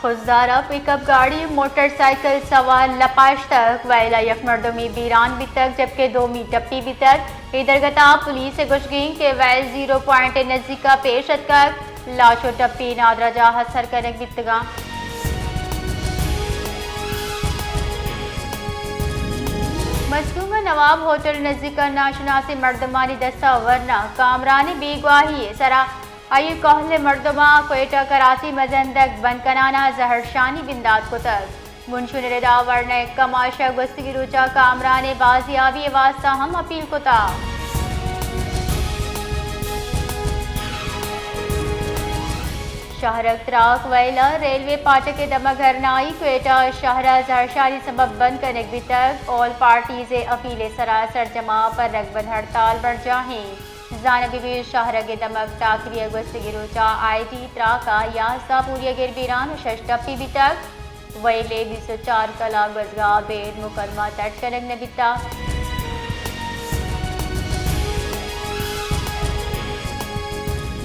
خضدار ءَ پک اپ گاڑی motor cycle سوار لپاشتگ، وئیل ءَ یک مردمے بیران بیتگ جبکہ دومی ٹپی بیتگ۔ اے درگت ءَ پولیس ءِ گوشگ اِنت کہ وئیل زیرو پوائنٹ ءِ نزیک ءَ پیش اتکگ، لاش ءُ ٹپی نادراہ جاہ ءَ سر کنگ بیتگ اَنت۔ مستونگ ءِ نواب ہوٹل ءِ نزیک ءَ ناشناسیں مردمانی دست ءَ ورنا کامران ءِ بیگواہی ءِ سرا آئی ءِ کہول ءِ مردماں کوئٹہ کراچی مزن دگ بند کنان ءَ زہرشانی بندات کتگ۔ بنشون ءِ ردا ورنئے کماش ءَ گوستگیں روچ ءَ کامران ءِ بازیابی ءِ واستہ ہم اپیل کتگ۔ شہرگ تراک وئیل ءَ ریلوے پاٹک ءِ دمگ ءَ دھرنائی، کوئٹہ شہر ءَ زہرشانی سبب بند کنگ بیتگ، آل پارٹیز ءِ اپیل ءِ سرا سرجم ءَ پرگ بند ہڑتال برجاہ اِنت۔ زانگ بہ بیت شہرگ ءِ دمگ ٹاکری ءَ گوستگیں روچ ءَ آئی ٹی تراک ءَ یازدہ پوریاگر بیران ءُ شش ٹپی بیتگ، وئیل ءِ بیست ءُ چار کلاک گوزگ ءَ ابید مکدمہ تچ کنگ نہ بیتگ۔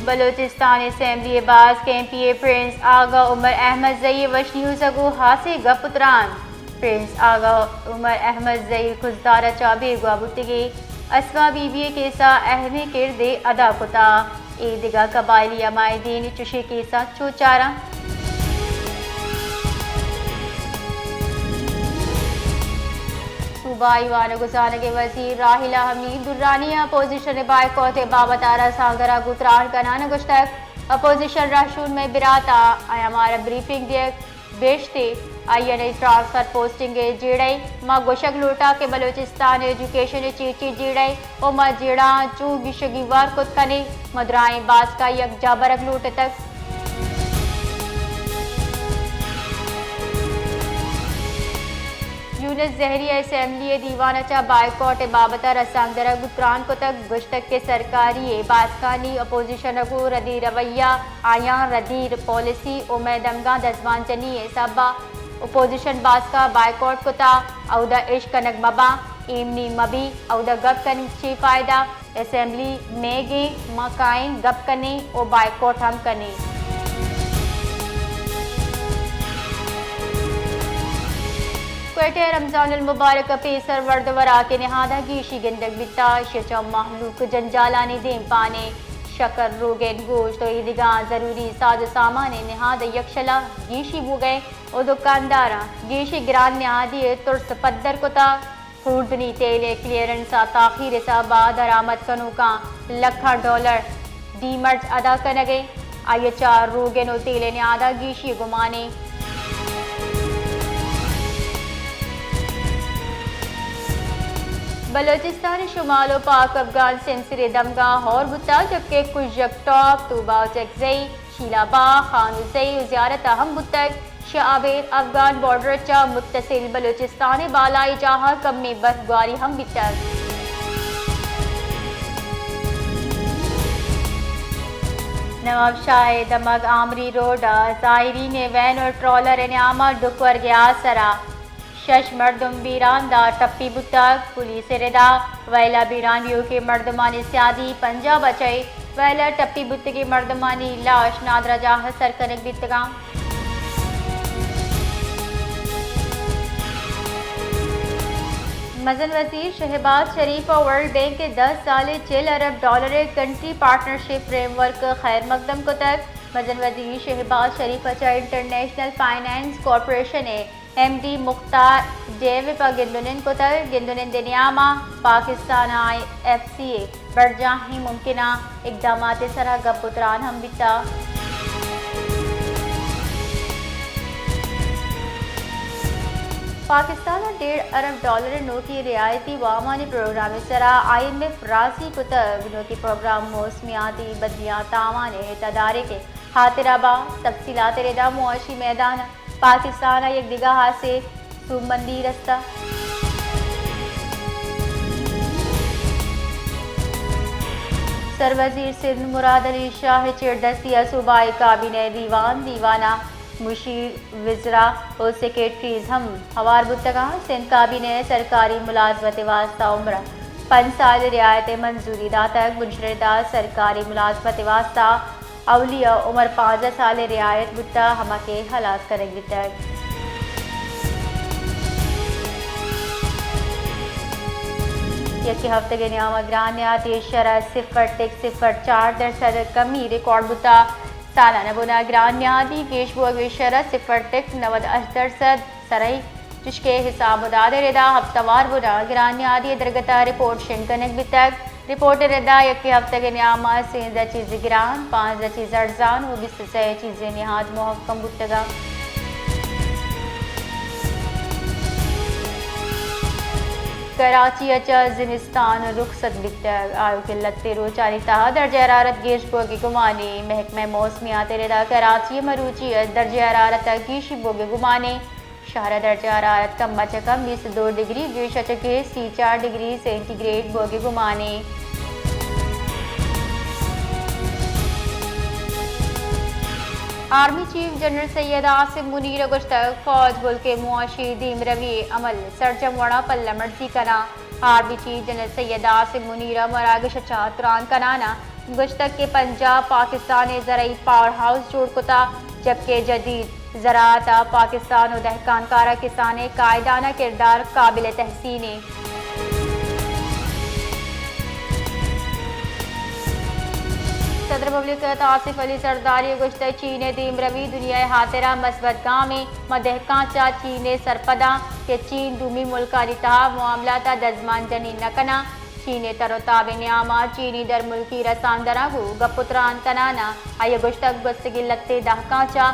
بلوچستان اسمبلی ءِ باسک ایم پی اے پرنس آغا عمر احمد زئی ءِ وش نیوز ءَ گوں ہاسیں گپ ءُ تران۔ پرنس آغا عمر احمد زئی خضدار ءَ چہ بیگواہ بوتگیں اسما بی بی ءِ کیس ءَ اہمیں کردے ادا کتگ۔ اے دگہ قبائلی عمائدین چشیں کیساں چو چاراں۔ صوبائی وانگ ءُ زانگ ءِ وزیر راحیلہ حمید درانی ءَ اپوزیشن ءِ بائیکاٹ ءِ بابت ءَ رسانکدر ءَ گوں تران کنان ءَ گوشتگ، اپوزیشن رہشون مئے برات ءَ، آیاں مارا بریفنگ دیگ، بیشتے آئی ءَ نئی ٹرانسفر پوسٹنگ ءِ جیڑہ ءَ۔ ما گوشگ لوٹاں کہ بلوچستان ءِ ایجوکیشن ءِ چی چی جیڑہ ءَ ءُ ما جیڑہاں چوں گیشگی وار کت کنیں۔ ما درائیں باسک ءَ یکجاہ برگ لوٹتگ۔ یونس زہری ءَ اسمبلی ءِ دیوان ءَ چہ بائیکاٹ ءِ بابت ءَ رسانکدر ءَ گوں تران کتگ، گوشتگ کہ سرکاری ءِ باسکانی اپوزیشن ءَ گوں ردی رویہ، آیاں ردی پالیسی ءُ مئے دمگاں دزبان جنی ءِ سبب ءَ اپوزیشن باسک ءَ بائیکاٹ کتگ، اودا اش کنگ مباں، ایمنی مبی، اودا گپ کنگ چی فائدہ؟ اسمبلی میگیں، ما کائیں، گپ کنیں ءُ بائیکاٹ ہم کنیں۔ کوئٹہ ءَ رمضان المبارک ءَ پیسر ورد ءُ وراک ءِ نہاد ءَ گیشی گندگ بیتگ، ایشی ءَ چہ مہلوک جنجالانی دیم پانے، شکر، روگن، گوشت ءُ ایدگہ ضروری ساز ءُ سامان ءِ نہاد ءَ یکشل ءَ گیشی بوگ ءَ اِنت ءُ دکانداراں گیشی گران نہادی ءِ ترس پدر کتگ۔ خوردنی تیل ءِ کلیئرنس ءَ تاخیر ءِ سبب ءَ درآمد کنوکاں لکھاں ڈالر ڈیمرچ ادا کنگ ءَ، آئی ءَ چہ روگن ءُ تیل ءِ نہاد ءَ گیشی گمان اِنت۔ بلوچستان ءِ شمال ءُ پاک افغان سمسر ءِ دمگاں ہور بوتگ، جبکہ کژک ٹاپ، توبہ ءُ چکزئی، شیلا باغ، خانوزئی ءُ زیارت ءَ ہم بوتگ۔ شہ ابید افغان بارڈر ءَ چہ متصل بلوچستان ءِ بالائی جاہاں کمیں برفگواری ہم بیتگ۔ نواب شاہ ءِ دمگ آمری روڈ ءَ زائرین ءِ وین ءُ ٹرالر ءِ نیام ءَ ڈکھ ورگ ءِ آسر ءَ شش مردم بیران دار ٹپی بوتگ۔ پولیس ءِ ردا وئیل ءَ بیران بیوکیں مردمانی سیادی پنجاب ءَ چہ وئیل ءَ ٹپی بوتگیں مردمانی لاش نادراہ جاہ ءَ سر کنگ بیتگ اَنت۔ مزن وزیر شہباز شریف ءَ ورلڈ بینک ءِ دہ سالیں چل ارب ڈالر ءِ کنٹری پارٹنرشپ فریم ورک ءِ خیر مقدم کتگ۔ مزن وزیر شہباز شریف ءَ چہ انٹرنیشنل فنانس کارپوریشن ءِ ایم ڈی مختار ڈیو ءَ پہ گند ءُ نند کتگ۔ گند ءُ نند ءِ نیام ءَ پاکستان ءَ آئی ایف سی ءِ برجاہیں ممکنہ اقدامات ءِ سرا گپ ءُ تران ہم بیتگ۔ پاکستان ءَ ڈیڑھ ارب ڈالر ءِ نوکیں رعایتی وامانی پروگرام ءِ سرا آئی ایم ایف راضی کتگ۔ نوکیں پروگرام موسمیاتی بدلیاں ءِ تاوان ءِ تدارک ءِ ہاترا باں۔ تفصیلات ءِ ردا معاشی میدان ءَ پاکستان ءَ یک دگہ ہاسیں سوبمندی رستہ۔ سروزیر سندھ مراد علی شاہ ءِ چیردستی ءَ صوبائی کابینہ ءِ دیوان، دیوان ءَ مشیر وزراء ءُ سیکرٹریز ہم ہوار بوتگ اَنت۔ سندھ کابینہ ءِ سرکاری ملازمت ءِ واستہ عمر ءَ پنچ سال ءِ رعایت ءِ منظوری داتگ۔ بنشون ءِ ردا سرکاری ملازمت ءِ واستہ اولی ء عمر پانزدہ سال ء رعایت بوتہ، ہما کہ ہلاس کنگ بیتگ۔ یکے ہفتگ ء نیام ء گران نیادی شرح صفر ٹک صفر چار درسد کمی ریکارڈ بوتہ۔ سالانہ بنا گران نیادی گیش بوگ ء شرح صفر ٹک نود ہشت درسد سرئی، چشکہ حساب و داد ء ردا ہفتہ وار بنا گران نیادی ء درگت ء رپورٹ شنگ کنگ بیتگ۔ رپورٹ ء ردا یکے ہفتگ ء نیام ء سیزدہ چیز گران، پانزدہ چیز ارزان و بیست و سئے چیز نہاد محکم بوتگ انت۔ کراچی ء چہ زمستان رخصت بیتگ، آیوکیں لہتے روچانی تہا درجہ حرارت گیش بوگ ء گمانے۔ محکمہ موسمیات ء ردا کراچی ء مروچی ء درجہ حرارت ء گیشی بوگ ء گمانے۔ شہر ء درجہ حرارت کم ء چہ کم بیست دو ڈگری، گیش ء چہ گیش سی چار ڈگری سینٹی گریڈ بوگ ء گمانے۔ آرمی چیف جنرل سید عاصم منیر ء گوشتگ، فوج ملک ء معاشی دیمروی عمل سرجم وڑا پلہ مرزی کناں۔ آرمی چیف جنرل سید عاصم منیر ء مراگش ء چہ تران کنان ء گوشتگ کہ پنجاب پاکستان ء زرعی پاور ہاؤس جوڑ کتا، جبکہ جدید زراعت ء پاکستان و دہکانکار ء کسان ء قائدانہ کردار قابل تحسین ء۔ صدر مملکت آصف علی زرداری ء گوشتگ، چین ء دیمروی دنیا ء ہاترا مثبت گامے۔ ما دہکان چہ چین ء سرپداں کہ چین دومی ملکانی تہا معاملات ء دزمان جنی نہ کناں۔ چین ء تر و تاب ء نیام ء چینی درملکی رساندراں گوں گپ و تران کنان ء آئی ء گوشتگ، گوستگیں لہتے دہکاں چہ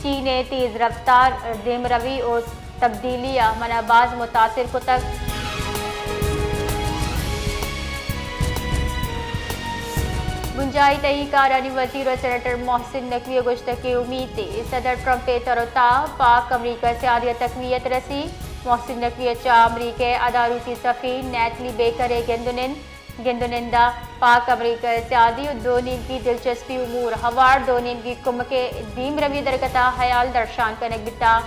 چین ء تیز رفتار دیمروی و تبدیلی ء منا باز متاثر کتگ۔ بنجاہی تہی کارانی وزیر و سینیٹر محسن نقوی ء گوشتگ کہ امیت ء صدر ٹرمپ ء تر و تاب پاک امریکہ سیادی ء تقویت رسی۔ محسن نقوی ء چہ امریکہ ء ادارکی سفیر نیتلی بیکر ء گند و نند، گند و نند ء پاک امریکہ سیادی و دو نیمگی دلچسپی امور ہوار دو نیمگی کمک ء دیمروی درگت ء ہیال درشان کنگ بیتا۔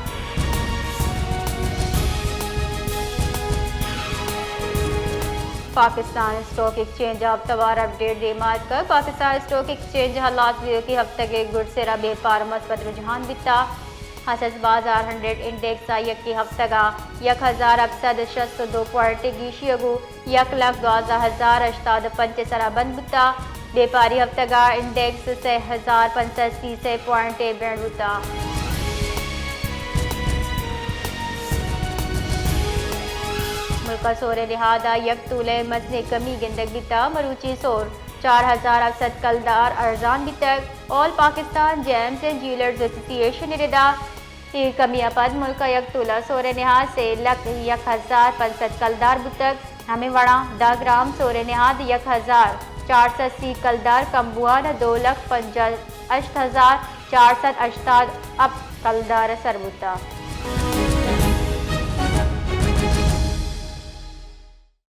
پاکستان اسٹاک ایکسچینج ء ہفتہ وار اپڈیٹ دیما اتکگ۔ پاکستان اسٹاک ایکسچینج ء لاسٹ دیوکی ہفتگ ء گڈ سرا بیپار ء مثبت رجحان بیتا۔ ہنسس بازار ہنڈریڈ انڈیکس ء یکے ہفتگ ء یک ہزار ہپت سد شست و دو پوائنٹ ء گیشی ء گوں یک لکھ دوازدہ ہزار ہشتاد و پنچ ء سرا بند بوتا۔ بیپاری ہفتگ ء انڈیکس سئے ہزار پنچ سد سی سئے پوائنٹ ء بینڈ بوتا۔ ملک ء سور ء لحاظ ء یک تولہ ء مزنیں کمی گندگ بیتا۔ مروچی سور چار ہزار ہپت سد کلدار ارزان بیتگ۔ آل پاکستان جیمز اینڈ جیولرز ایسوسی ایشن ء ردا اے کمی ء پد ملک ء یک تولہ سور ء نہاد سے لکھ یک ہزار پنچ سد کلدار بوتگ۔ ہمے وڑا دہ گرام سور ء نہاد یک ہزار چار سد سی کلدار کم بوان ء دو لکھ پنجاہ ہشت ہزار چار سد ہشتاد ہپت کلدار ء سر بوتگ۔